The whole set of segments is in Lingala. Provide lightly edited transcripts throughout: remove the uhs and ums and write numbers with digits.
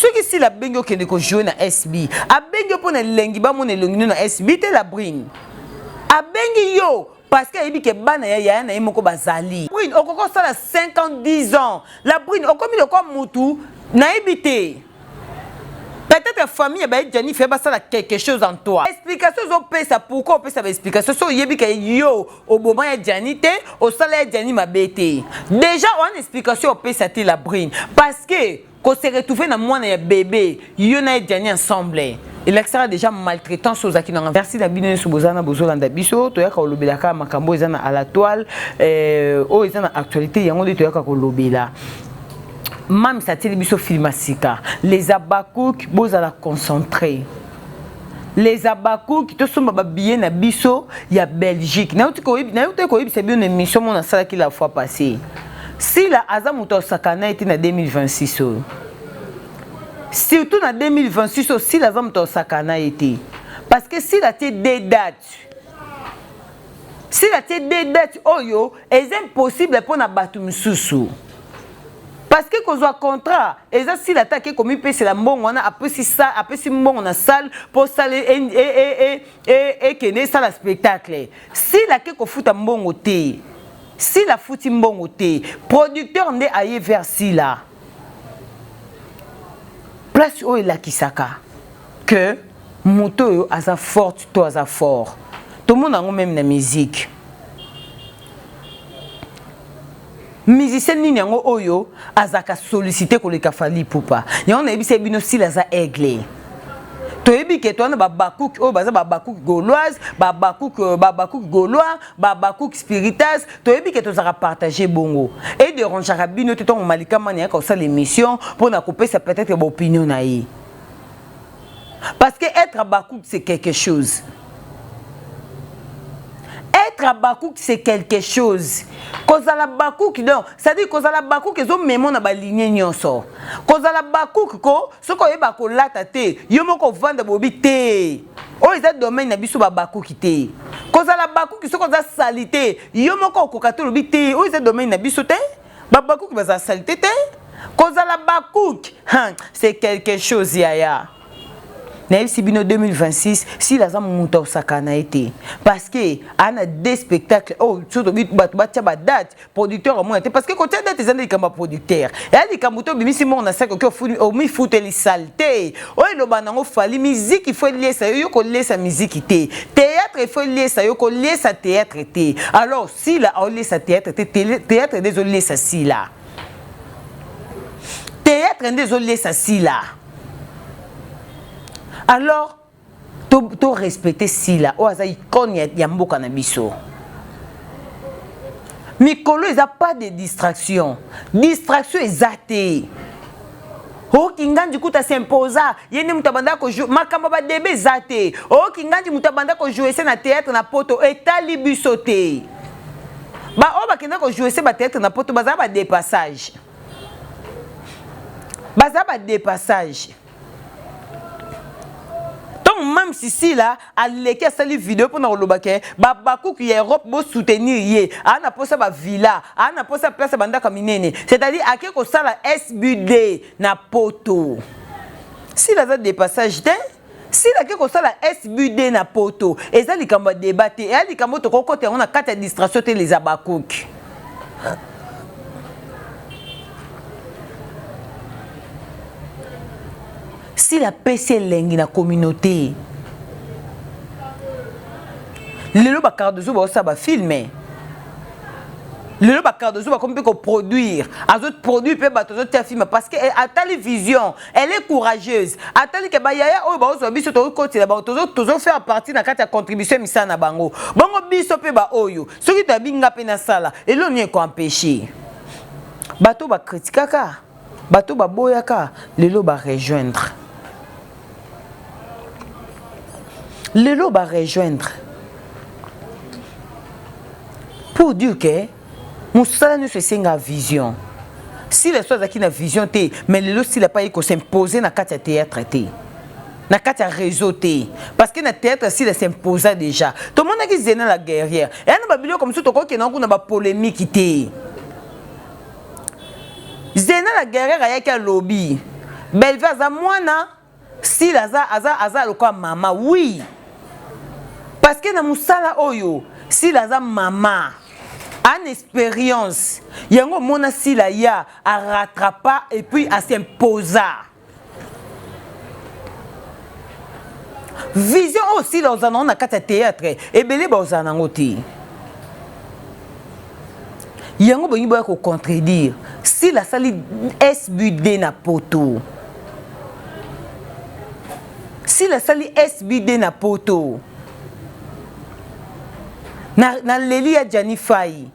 Soki Sila abengi okende ko jouer na SB, abengi yo mpo na elengi bamona elongi no na SB te la brune. Abengi yo parce que ayebi ke bana ya yaya na ye moko bazali. Brune okoki kosala 5 ans 10 ans. La brune okomi lokola mutu nayebi te. Peut-être famille ya baye Gianni fait basala quelque chose en toi. Explication ozopesa pourquoi opesa ba explication so oyebi ke yo oboma ya Gianni te, osala ya Gianni mabe te. Déjà wana explication opesa te la brune parce que ko se retrouver na mwana ya bébé yo na ye Gianni ensemble elakisaka déjà maltraitance ozalaki nanga. Merci na bino nyonso boza na bozolanda biso, toyaka kolobela kaka makambo eza na à la toile, oyo eza na actualité yango nde toyaka kolobela. Mams atieli biso film ya sika. Les Habacuc bozala concentré. Les Habacuc tosomba ba billet na biso ya Belgique. Nauti koyebisa bino na émission moko nasalaki la fois passée. Sila aza moto asakana ete na 2026 oyo. Surtout na 2026 oyo Sila aza moto asakana ete. Parce que Sila tie deux dates. Sila tie deux dates oyo eza impossible mpona bato misusu. Parce que kozwa contrat eza Sila ata ake komipesela mbongo wana, apesi sa apesi mbongo na salle mpo salle ekende esala spectacle. Sila ake kofuta mbongo te, Sila afuti mbongo te, producteur nde aye vers Sila. Place oyo elakisaka que moto oyo aza forte to aza fort, tomona yango même na musique. Musicien nini yango oyo azalaka sollicité koleka Fally Ipupa? Yango nayebisa bino, Sila aza aigle. Toyebi ke towana babakuki oyo baza babakuki gauloise, babakuki gaulois, babakuki spiritas. Toyebi ke tozalaka partage bongo, edérangeaka bino te ntongo Malika Mani ayaka kosala émission mpona kopesa peut-être baopinion na ye, parce que être abakuki, c'est quelque chose. Être abakuki, c'est quelque chose. Kozala bakuki, donc c'est-à-dire kozala bakuki ezomema na baligne nyonso. Kozala bakuki ko soki oyeba kolata te, yo moko ovanda bobi te, oyo eza domaine na biso babakuki te. Kozala bakuki, soki oza sali te, yo moko okoka te, olobi te, oyo eza domaine na biso te, babakuki bazala sali te te. Kozala bakuki, c'est quelque chose. Yaya, nayebisi bino, 2026 Sila aza moto akosaka na ye te, parce que aa na deux spectacles oyo so tobi bato batia badate, producteur amona te, parce que kotia date eza nde likambo ya producteur, eya likambo te. Obimisi mbongo na saki, oki omifuteli sale te. Oyo eloba nango Fally, miziki faut eliesa yo, yo koliesa miziki te. Théâtre il faut eliesa yo, koliesa théâtre te. Alors Sila aoliesa théâtre te, théâtre nde ezoliesa Sila, théâtre nde ezoliesa Sila. Alors to respecter Sila oyo aza icône ya mboka na biso. Mikolo eza pas de distraction, distraction eza te. Oki Nganji kuta s'imposa, ye nde moto abanda kojouer. Makambo badebe eza te. Oki Nganji moto abanda kojouer se na théâtre na poto, etali biso te. Baoyo bakenda kojouer se bathéâtre na poto bazala badepassage, baza badepassage. Ntongo mame Sisila aleki asali video mpona koloba ke babakuki ya Europe bosoutenir ye, aa na mposa bavilla, aa na mposa place ya bandako minene, c'est-à-dire ake kosala SBD na poto. Sila aza dépassage te. Sila ake kosala SBD na poto, eza likambo ya débat te, eya likambo tokokota yango na kati ya distraction te. Les abakuki, Sila apesi elengi na communauté. Lelo bacardozo baosala bafilme, lelo bacardozo bakomi mpe koproduire, azoproduire mpe bato, azotia film, parce que atali vision, elle est courageuse. Atali ke bayaya oyo baozwa biso, tokotela bango, tozofaire partie na kati ya contribution ya misala na bango. Bongo biso mpe baoyo soki toyabi nga mpe nasala eloko nini ekoempêche bato bakritikaka, bato baboyaka, lelo barejoindre, lelo barejoindre, pour dire que mosala nyonso esenga vision. Sila so azalaki na vision te, mais lelo Sila pa ye kos'impose na kati ya théâtre te, na kati ya réseau te, parce que na théâtre Sila s'imposa déjà. Tomonaki Zena la guerrière, eya na babiloko mosusu tokokenda kuna bapolémique te. Zena la guerrière ayaki, alobi Bellevue aza mwana, Sila aza aza aza lokola mama oui. Parce que na musala oyo Sila aza mama. An experience. Yango mona Sila ya a rattrapa et puis a s'imposa. Vision oyo Sila ozala nango na kati ya théâtre ebele baozala nango te. Yango bolingi boya ko contredire Sila asali SBD na poto. Sila asali SBD na poto. Na, na leli ya Gianni Fayi.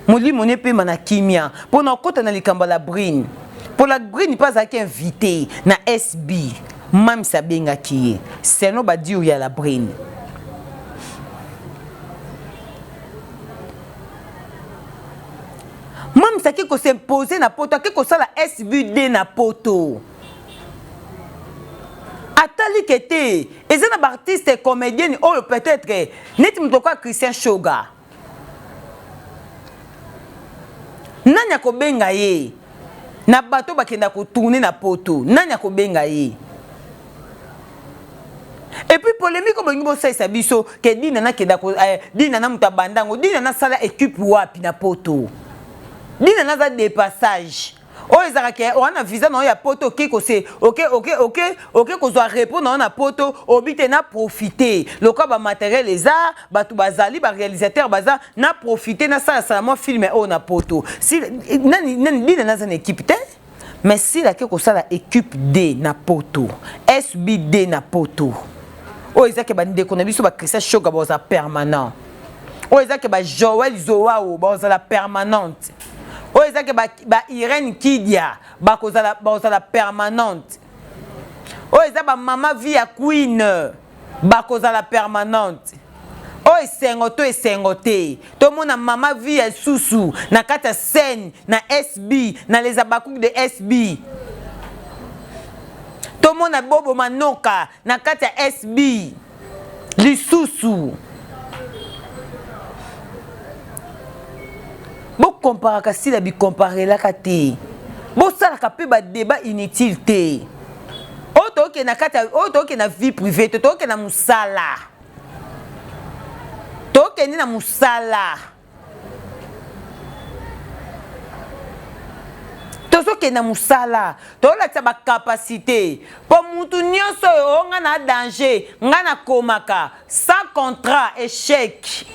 Molimo ne pema na kimia mpo na okota na likambo ya la Brine. Mpo la Brine mpe azalaki invité na SB. Mams abengaki ye selon ba dire ya la Brine. Mam's ake ko s'imposer na poto, ake kosala SBD na poto. Atali ke te, eza na ba artistes comedienne oyo peut-être neti moto lokola Christian Shoga. Nani akobenga ye na bato bakenda ko tourner na poto? Nani akobenga ye? Et puis polemique oyo bolingi bosalisa biso ke Dina nakenda ko eh, Dina na moto abanda yango Dina nasala equipe wapi na poto? Dina naza de passage oyo ezalaka ke oa na visa na yo ya poto oke kose oke oke oke oke kozwa repos na yo na poto obi te na profite lokola ba materiel eza bato bazali ba réalisateur baza na profite nasalasala mwa film oyo na poto si nani nani Dina naza na equipe te Mais sila ake kosala equipe D na poto, SBD na poto. Oyo eza ke ba ndeko na biso ba Christian Shoga baza permanent. Oyo eza ke ba Joël Zoao bazala permanente. Oyo eza ke ba, ba Irène Kidia bakozala bazala permanente. Oyo eza ba Mama Vie ya Queen bakozala permanente. Oyo esengo to esengo te tomona mama vie ya susu na kati ya scène na SB na les Habacucs de SB tomona bobo manoka na kati ya SB lisusu bokomparaka sila bikomparelaka te bosalaka mpe ba débat inutile te oyo tokende na kati oyo tokende na vie privée te tokende na mosala tokende na mosala tozokende na mosala tolakisa bacapacité mpo mutu nyonso oyo o nga na danger nga nakomaka sans contrat échec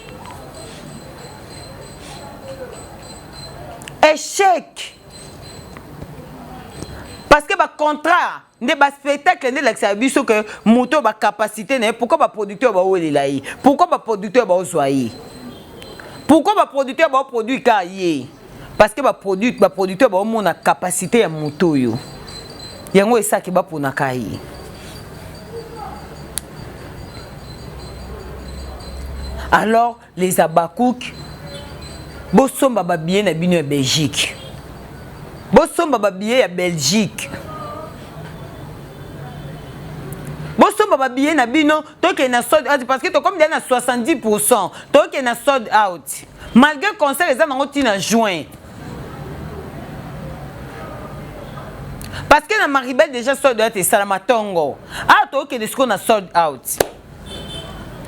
échec parce que bacontrat nde ba spectacle nde elakisaka biso ke moto oyo bacapacité na ye pourquoi baproducteur baowelela ye pourquoi baproducteur baozwa ye pourquoi baproducteur baoproduire kaka ye parce que baproducteur baomona capacité ya moto oyo yango esaki baponaka ye alors les Habacucs bosomba ba billets na bino ya Belgique bosomba ba billets ya Belgique bosomba ba billets na bino tokende na sold out parce que tokomi deja na 70% tokende na sold out malgré concert eza nango ntina juin parce que na Maribel déjà sold out esalama ntongo awa tokende sikoyo na sold out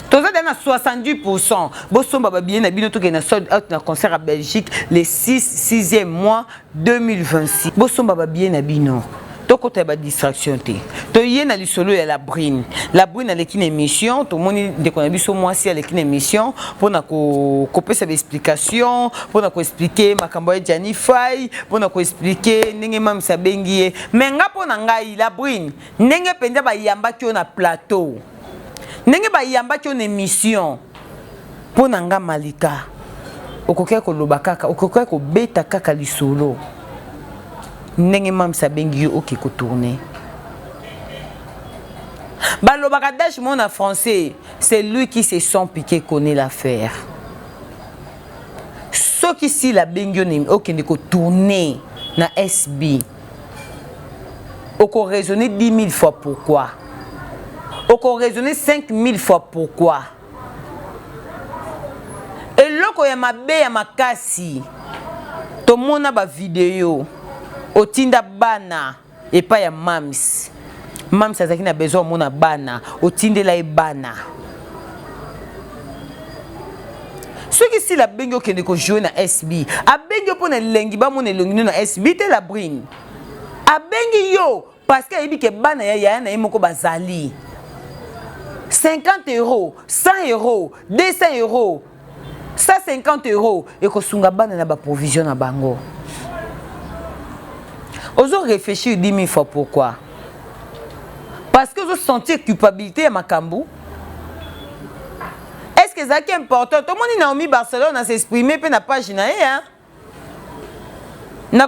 toza deja na 70% bosomba babillet na bino tokende na sold out na concert ya Belgique le 6 6e mois 2026 bosomba babillet na bino tokota ya badistraction te toye na lisolo ya la brine la brine aleki na émission tomoni ndeko na biso mwasi aleki na émission mpona kopesa baexplication mpona koexplike makambo ya Gianni Fay mpona koexplike ndenge mamisa abengi ye me nga mpo na ngai la brine ndenge mpenza bayambaki yo na plateau ndenge bayambaki yo na émission mpo na nga malika okokaki koloba kaka okokaki kobeta kaka lisolo ndenge mamisa abengi yo oke kotourne balobaka dash mo na français c'est lui qui se sent piqué connaît l'affaire soki sila abengi yo okende kotourne na SB oko raisonner 10 000 fois pourquoi oko raisonner 5 000 fois pourquoi eloko ya mabe ya makasi tomona bavideo otinda bana epai ya mams. Mams azalaki na besoin omona bana, otindela ye bana. Soki sila abengi okende kojouer na SB, abengi yo mpo na elengi bamona elongi no na SB te. La Brine, abengi yo parce que ayebi ke bana ya yaya na ye moko bazali. 50 euros, 100 euros, 200 euros, 150 euros ekosunga bana na baprovision na bango. Ozo réfléchir 10 000 fois. Pourquoi? Parce que ozosentir culpabilité ya makambo. Est ce que ezalaki important? Tomoni Naomi Barcelone as'exprime mpe na page na ye, hein? Na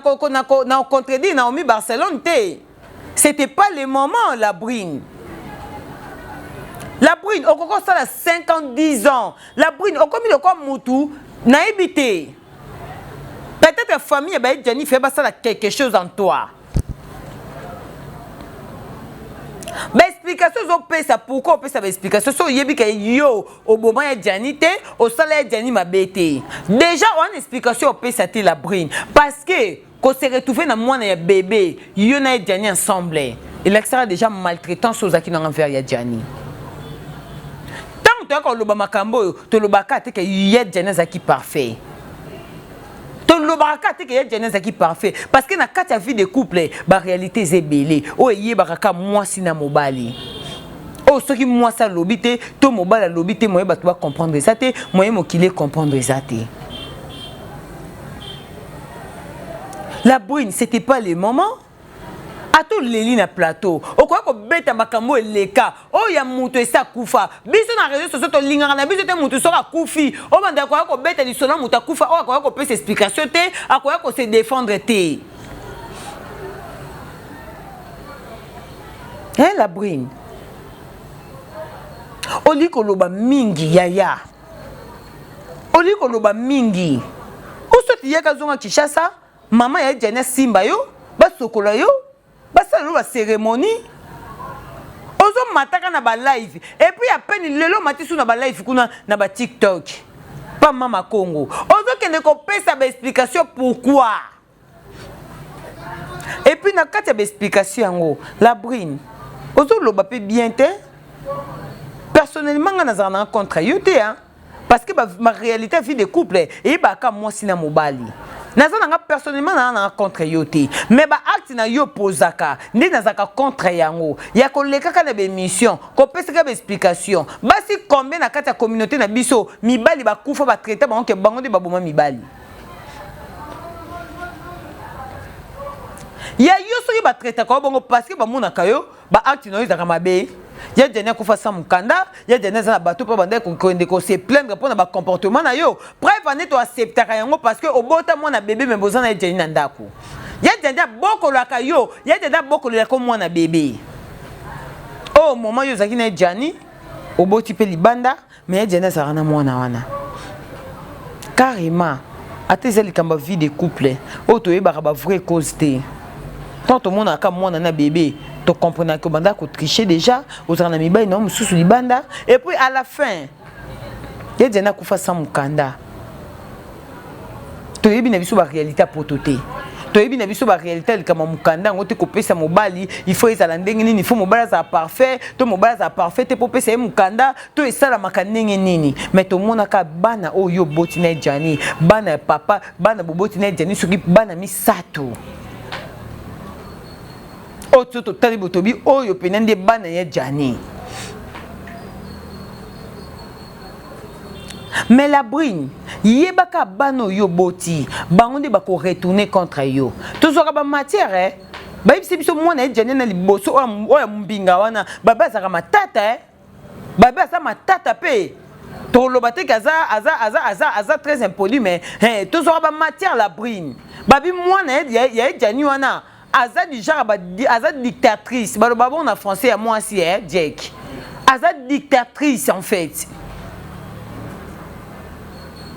contredire Naomi Barcelone te. C'était pas le moment. La Brune, la Brune, okoki kosala 5 ans, 10 ans. La Brune, okomi lokwa mutu nayebi te. Peut-être famille ya baye Jani fe basala quelque chose en toi. Baexplication ozopesa, pourquoi opesa baexplication so oyebi ke yo oboma ya Jani te, osala ya Jani mabe te? Déjà wana explication opesa te, la Brune, parce que kose retrouver na mwana ya bébé, yo na ye Jani ensemble, elakisaka déjà maltraitance ozalaki nanga envers ya Jani. Ntango toyaka koloba makambo oyo, tolobaka te ke ya Jani azalaki parfait. Tolobaka kaka te ke ya Jani azalaki parfait, parce que na kati ya vie de couple, baréalité eza ebele oyo eyebaka kaka mwasi na mobali. Oyo soki mwasi alobi te to mobali alobi te, moye bato bacomprendre eza te, moye mokili ecomprendre eza te. La Brune, c'était pas le moment. Ata oleli na plateau, okoki kobeta makambo eleka oyo ya moto esi akufa. Biso na réseau sociaux tolingaka na biso te. Motu soki akufi, oyo banda akoki kobeta lisolo ya moto akufa, oyo akoki kopesa explication te, akoki kose défendre te. Hein, la Brune, olingi koloba mingi, yaya, olingi koloba mingi. Osoti yaka, zonga Kinshasa, mama ya Jani asimba yo, basokola yo, basala yo bacérémonie. Ozomataka na balive et puis apeni lelo omati su na balive kuna na baTikTok pa Mama Congo, ozokende kopesa baexplication. Pourquoi? Et puis na kati ya baexplication yango, la Brune, ozoloba mpe bien te. Personnellement, nga nazala nanga contre yo te, hein? Parce que ma réalité vie de couple eyebaka mwasi na mobali. Naza nanga, personnellement, naza nanga contre yo te, mais baacte na yo pozaka nde nazalaka contre yango, ya kolekaka na baémission, kopesaka baexplication. Basi combien na kati ya communauté na biso, mibali bakufa, batraita bango ke bango nde baboma mibali ya yo? Soki batraitaka yo bongo parce que bamonaka yo, baacte na yo ezalaka mabe. Ya Jani akufa sa mokanda, ya Jani aza na bato mpo banda kokende kose plaindre mpo na bacomportement na yo. Preuve ane, toacceptaka yango parce que obota mwana bébé, me boza na ye Jani na ndako. Ya Jani abokolaka yo, ya Jani abokolelaka mwana bébé. Oyo moment yo ozalaki na ye Jani, oboti mpe libanda, me ya Jani azalaka na mwana wana carrément. Ata eza likambo ya vie de couple oyo toyebaka bavrai cause te. Tant tomonaka mwana na bébé, tocomprenaka obanda kotriche déjà, ozalaka na mibali na yo mosusu libanda. Et puis à la fin, ye Jani akufa sans mokanda. Toyebi na biso baréalité ya poto te, toyebi na biso baréalité ya likambo ya mokanda yango te. Kopesa mobali, il faut ezala ndenge nini? Il faut mobali azala parfait to mobali azala parfait te mpo opesa ye mokanda to esalamaka ndenge nini? Mais tomonaka bana oyo oboti na ye Jani, bana ya papa, bana boboti na ye Jani, soki bana misato oyo so totali botobi oyo pena nde bana ya Jani. Mais la Brune, yebaka bana oyo oboti, bango nde bakoretourne contre yo. Tozwaka bamatière, eh? Bayebisi biso mwana ye Jani na liboso oyo ya mbinga wana, babe azalaka matata, eh? Babe aza matata mpe toloba te ke aza très impoli, mais eh, tozwaka bamatière. La Brune, babi mwana ya ye Jani wana aza du genre aza dictatrice. Baloba bongo na français ya mwasi, eh, Jack aza dictatrice. En fait,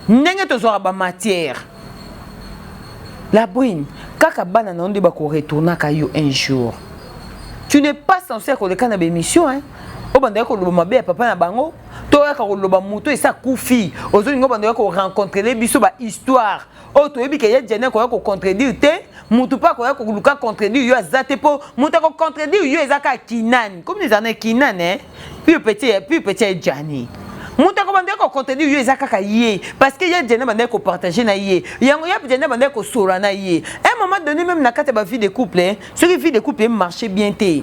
ndenge tozwaka bamatière, la Brune, kaka bana na yo nde bakoretournaka yo un jour. Tu n'es pas censé koleka na bémission, hein? Oyo bandaki koloba mabe ya papa na bango. Toyaka koloba moto esi akufi, ozolinga obanda oya korencontrele biso ba histoire oyo toyebi ke ye Jenny akoya kocontredire te, motu mpe akoya koluka contredire yo aza te, mpo moto akocontredire yo eza kaka Kinani. Komi ezala na Kinani eh? Pure petit, pure petit ya Jenny. Moto akobanda kocontredire yo eza kaka ye, parce que ye Jenny abandaki kopartage na ye yango, ye Jenny abandaki kosola na ye. Un moment donné, même na kati ya ba vie de couple, eh, soki vie de couple emarche bien te,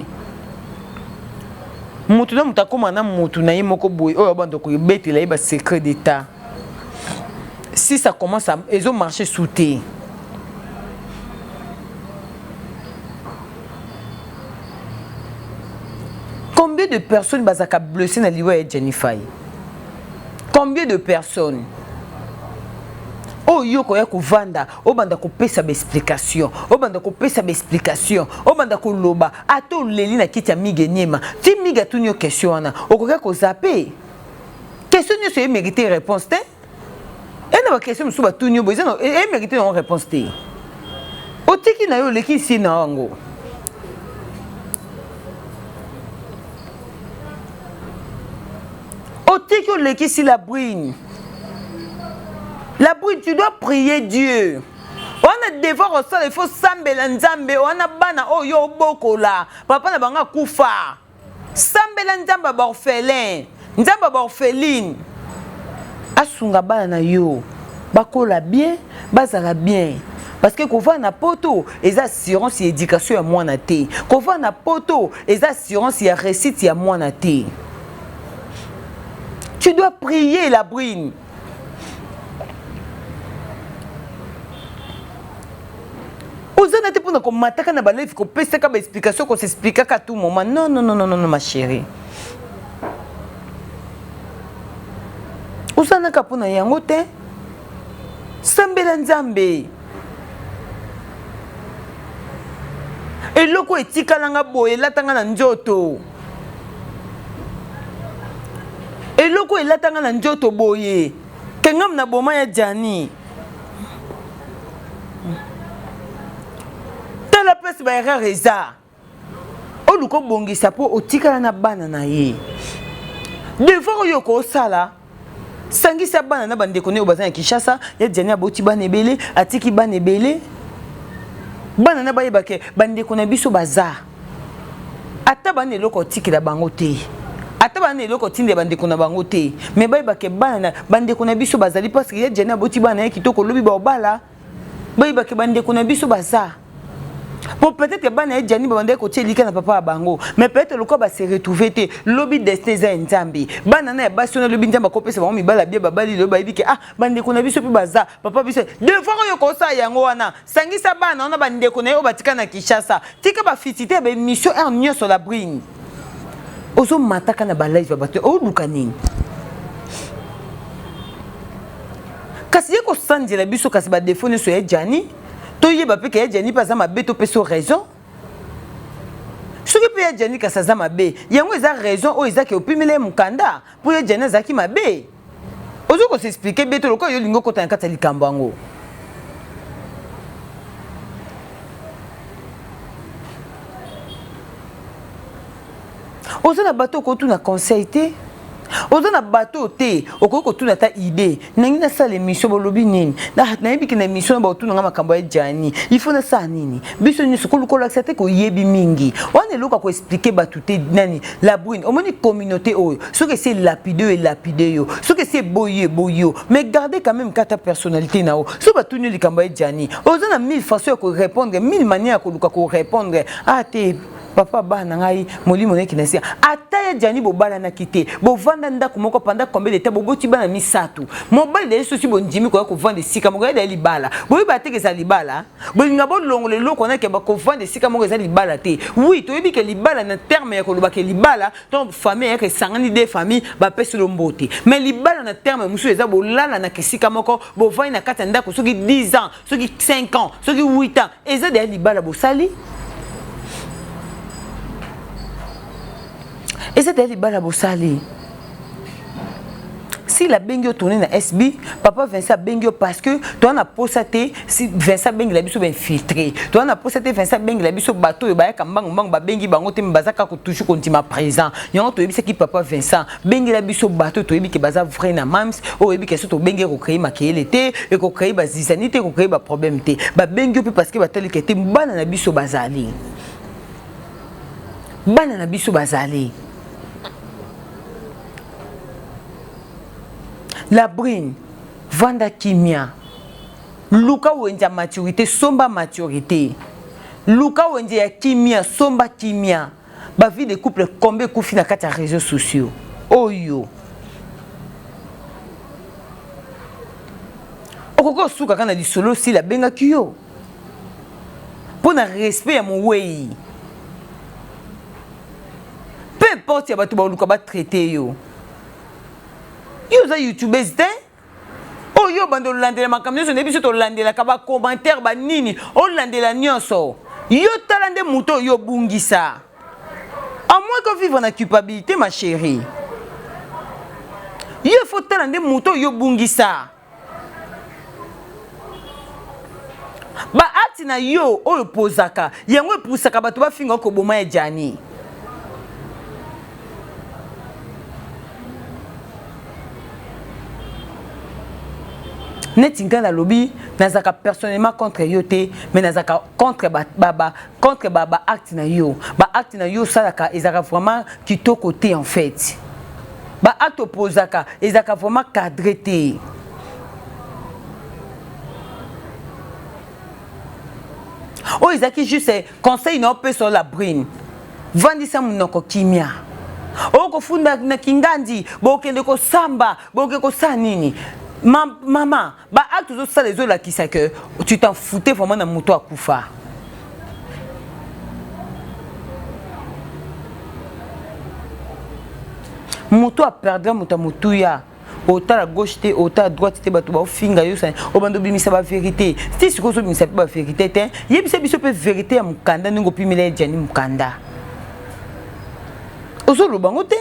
motu na moto akóma na motu na ye moko boye oyo abanda koyebetela ye basecret d'état. Si ça commence à ezomarche sous te, combien de personnes bazalaka blessé na liwa ya Jennifer? Combien de personnes oyo koya kovanda, obanda kopesa baexplication, obanda kopesa baexplication, obanda koloba, ata oleli na kiti ya Mige Niema ti Mige atuni yo question wana, okoki kozape question nyonso emérite réponse te. E na baquestion mosusu batuni yo boye, eza emérite nango réponse te. Otiki na yo, oleki si na yango. Otiki, olekisi. La brune, la brune, tu dois prier Dieu. Wana devoir osala, il faut sambela Nzambe. Wana bana oyo obokola, papa na bango akufa, sambela Nzambe ya baorphelin, Nzambe ya baorpheline asunga bana na yo bakola bien, bazala bien, parce que kovanda na poto eza assurance ya éducation ya mwana te, kovanda na poto eza assurance ya réussite ya mwana te. Tu dois prier, la brune. Oza na te mpona komataka na balive, kopesaka baexplication, kosexplikaka tout moment. Non, non, non, non, non, ma chérie, ozanaka mpona yango te. Sambela Nzambe. Eloko etikalanga boye, elatanga na nzoto, eloko elatanga na nzoto boye kengam na boma ya Jani. Tala place baerreur eza, oluka obongisa mpo otikala na bana na ye. Devoir oyo okosala, sangisa bana na bandeko ne oyo baza na Kinshasa. Ya Diani aboti bana ebele, atiki bana ebele. Bana na bayebake bandeko na biso baza, ata bana eloko otikela bango te, ata bana eloko otindela bandeko na bango te, mais bayebake bana na bandeko na biso bazali, parce que ya Diani aboti bana ye kitoko. Lobi baobala, bayebake bandeko na biso baza. Po peut-être bana ye Diani babandaki kotia elika na papa ya bango, mais peut-être lokola base retrouve te, lobi destin eza ya Nzambe. Bana na ya basi wana, lobi Nzambe akopesa bango mibala bie, babali lelo, bayebi ke ah, bandeko na biso mpe baza, papa biso. Devoir oyo kosala yango wana, sangisa bana wana, bandeko na ye oyo batika na Kinshasa. Tika bafiti te ya baémission heure nyonso. La brune, ozomataka na balive ya bato, oluka nini? Kasi ye kosanzela biso, kasi badefo nyonso ya Jani, toyeba mpe ke ya Jani mpe aza mabe, topesa raison. Soki mpe ya Jani kasi aza mabe, yango eza raison oyo eza ke opimela ye mokanda mpo ya Jani azalaki mabe. Ozo kosexplike be to lokola yo olingi okota na kati ya likambo yango. Oza na bato okotuna conseil te, oza na bato te okoki kotuna ata idée. Ndenge nasala émission, bolobi nini? Nayebi ke na émission na baotuna nga makambo ya Jani, il faut nasala nini? Biso nyonso kolakisa te koyebi mingi wana, eloko ya koexplike bato te. Nani la brune, omoni communauté oyo, soki esi elapide yo, elapide yo, soki esi eboyi yo, eboyi yo, mais garde quand même kata personnalité na yo. Soki batuni yo likambo ya Jani, oza na mille façon ya korépondre, mille manière ya koluka korépondre. Ah te, papa bana ngai, molimo nayeki na sia. Ata ya Jani, bobalanaki te, bovanda ndako moko pendant combien de temps? Boboti bana misato, mobali na ye sosi bondimi koya kovanda esika moko, yada ya libala. Boyeba te ke eza libala. Bolinga bolongola eloko wana ke bakovanda esika moko eza libala te. Oui, toyebi ke libala na terme ya koloba ke libala, donc famille eyaka, esangani, de famille bapesi lo mbote. Mais libala na terme mosusu eza bolalanaka esika moko, bovandi na kati ya ndako soki 10 ans, soki 5 ans, soki 8 ans, eza deya libala bosali, eza deya libala bosali. Sila abengi yo tourne na SB, papa Vincent abengi yo parce que toza na posa te si Vincent abengela biso ba infiltré. Toza na posa te Vincent abengela biso bato oyo bayaka mbangu mbangu babengi bango te mais baza kaka toujours kondima présent. Yango toyebisaki papa Vincent bengela biso bato toyebi ke baza vrai na mams, oyo oyebi ke so tobengi eko créer makeyele te, eko créer ba zizani te, eko créer ba problème te. Babengi yo pe parce que batali ke te bana na biso bazali. Bana na biso bazali. La brune, vanda kimia. Luka wenze ya maturité, somba maturité. Luka wenze ya kimia, somba kimia. Ba vie de couple combien ekufi na kati ya réseaux sociaux? Oyo. Okoki osuka kaka na lisolo sila abengaki yo. Mpo na respect ya moweyi. Peu importe ya bato baluka ba traiter yo. Yo oza youtubeuse te? Oyo yo bando olandela makambo nyonso nde biso tolandelaka ba commentaire ba nini olandela nyonso. Yo tala nde moto oyo obungisa. À moins que vivre na culpabilité ma chérie. Yo faut tala nde moto oyo obungisa. Ba acte na yo oyo pozaka yango epusaka bato bafinga koboma ya Gianni. Neti nga nalobi nazalaka personnellement contre yo te mais nazalaka contre ba, ba, ba, contre ba, ba acte na yo ba acte na yo osalaka ezalaka vraiment kitoko te en fait ba acte opozaka ezalaka vraiment cadre te. Oyo ezalaki juste conseil na opesa yo la brune. Vandisa munoko kimia. Okofunda na kingandi, bokende kosamba, bokende kosala nini? Ma, mama, ba acte ozosala ezolakisa que tu t'en foutais vraiment na moto akufa. Moto a perdre moto ya motuya. Otala gauche te, otala droite te, bato baofinga yo, obanda obimisa ba verité. Ti sikoyo ozobimisa mpe ba verité te, yebisa biso mpe verité ya mokanda ndenge opimela ye Gianni mokanda. Ozoloba yango te.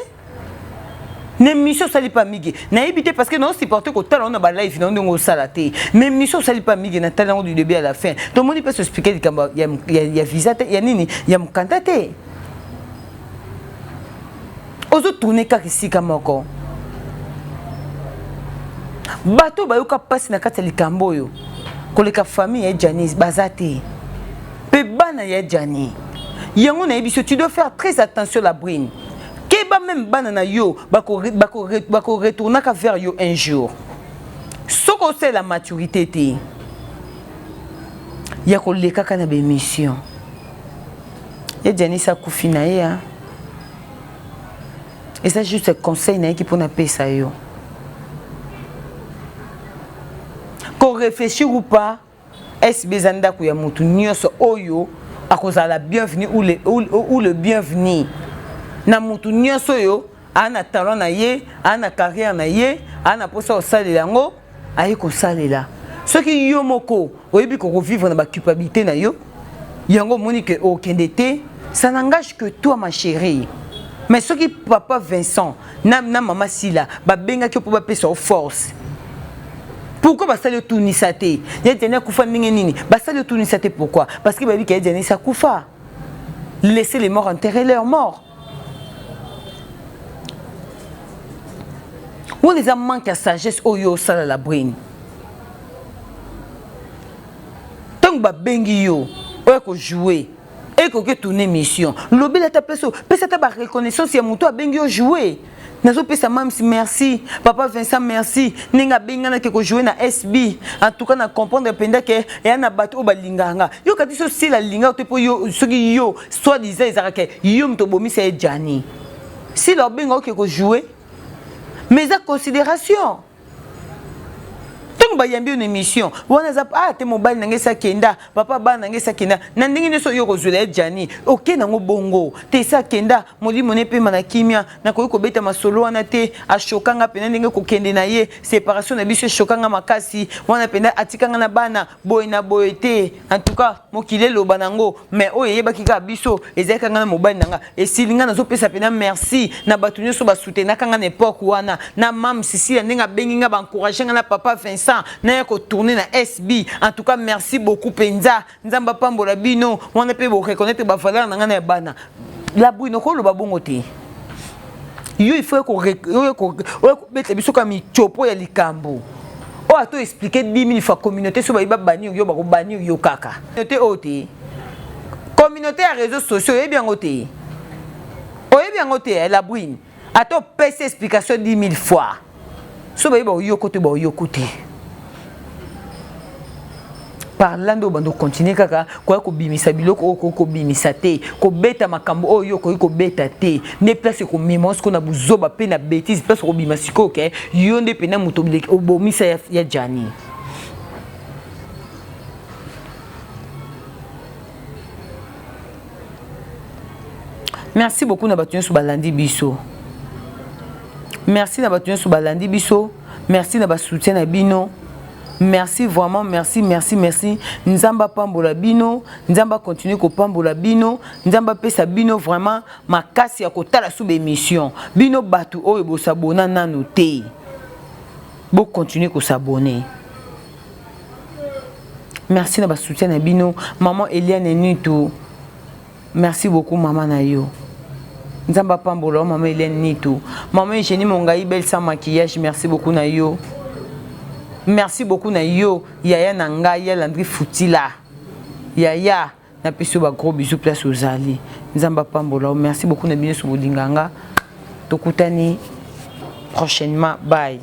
Na émission osali pa mige nayebi te parce que nao supporter kotala yango na ba live na yo ndenge osala te. Mais émission osali pa mige natali yango du début à la fin. Tomoni mpe expliquer likambo ya, ya, ya visa te, ya nini, ya mokanda te. Ozo tourner kaka esika moko. Bato bayoka mpasi na kati ya likambo oyo koleka famille ya Janice baza te. Pe bana ya Gianni. Yango nayebi so tu dois faire très attention la brune. Keba même bana na yo bako bako bako retournaka vers yo un jour. Soko osala maturité te ya kolekaka na ba émission. Ye Janice akufi na ye hein. Eza juste conseil na ye ki pona pesa yo. Ko réfléchir ou pas, SB eza ndako ya mutu nyonso oyo akozala bienvenu ou le, ou, ou le bienvenu na mutu nyonso oyo aa na talent na ye, aa na carrière na ye, aa na posa kosalela yango, aye kosalela. Soki yo moko oyebi ko vivre na ba culpabilité na yo, yango omoni ke okende te, ça n'engage que toi ma chérie. Mais soki papa Vincent na, na mama Sila babengaki yo mpo bapesa yo force, pourquoi basali yo tunisa te? Ya Gianni akufa ndenge nini? Basali yo tunisa te pourquoi? Parce que bayebi ke ya Gianni akufa. Laissez les morts enterrer leurs morts. Wana eza manque ya sagesse oyo osala la brune. Ntango babengi yo oya kojouer ekoki tourner mission, lobela ata pesa pesa ata ba reconnaissance ya moto abengi yo jouer. Nazopesa Mams merci, papa Vincent merci ndenge abenganaki kojouer na SB. En tout cas na comprendre mpenza ke eya na bato oyo balingaka nga. Yo kati so sila alingaka te mpo yo soki yo soit disant ezalaka ke yo moto obomisa ye Gianni. Sila obenga oke kojouer mais eza considération. Ntango bayambi yo na émission wana eza ah te mobali na ngai esi akenda, papa bana na ngai esi akenda, na ndenge nyonso yo okozwela ye Gianni oke nango bongo te, esi akenda, molimo na epema na kimia. Nakoki kobeta masolo wana te, ashoka nga mpenza ndenge kokende na ye, séparation na biso eshoka nga makasi wana mpenza, atika nga na bana boye na boye te. En tout cas mokili eloba nango, mais oyo eyebaki kaka biso ezalaki nga na mobali na nga. Esili nga nazopesa mpenza merci na bato nyonso basoutenaka nga na époque wana, na mam Sisila ndenge abengi nga, baencourage nga na papa Vincent naya kotourne na SB. En tout cas merci beaucoup mpenza, Nzambe apambola bino wana mpe boreconnaître bavaleur na nga na ya bana. La Brune, okoloba bongo te. Yo il faut oyo kobeta biso kaka mitiopo ya likambo oyo ato expliquer 10 000 fois. Communauté so bayi babanir yo, bakobanir yo kaka. Communauté oyo te, communauté ya réseaux sociaux, oyebi yango te, oyebi yango te. La Brune, ata opesi explication 10 000 fois, so bayi baoyoko te, baoyoko te. Par là nde obanda okontinue kaka koya kobimisa biloko oyo okoki kobimisa te, kobeta makambo oyo yo okoki kobeta te. Nde place ekomema sikoyo na buzoba mpe na bétise, place okobima sikoyo ke yo nde mpena moto obomisa ya Gianni. Merci beaucoup na bato nyonso balandi biso, merci na bato nyonso balandi biso, merci na basoutien na bino, merci vraiment, merci, merci, merci. Nzambe apambola bino, Nzambe akontinue kopambola bino, Nzambe apesa bino vraiment makasi ya kotala su baémission. Bino bato oyo bosabona nanu te, bokontinue kosabone. Merci na basoutien na bino. Maman Eliane Nitu, merci beaucoup mama na yo, Nzambe apambola yo, mama Eliane Nitu. Mama Eugénie Mongai, belle sans maquillage, merci beaucoup na yo, merci beaucoup na yo yaya na ngai ya Landry Futila. Yaya, napesi yo bagros bisous place ozali, Nzambe apambola yo. Merci beaucoup na bino nyonso bolinga nga. Tokutani prochainement, bye.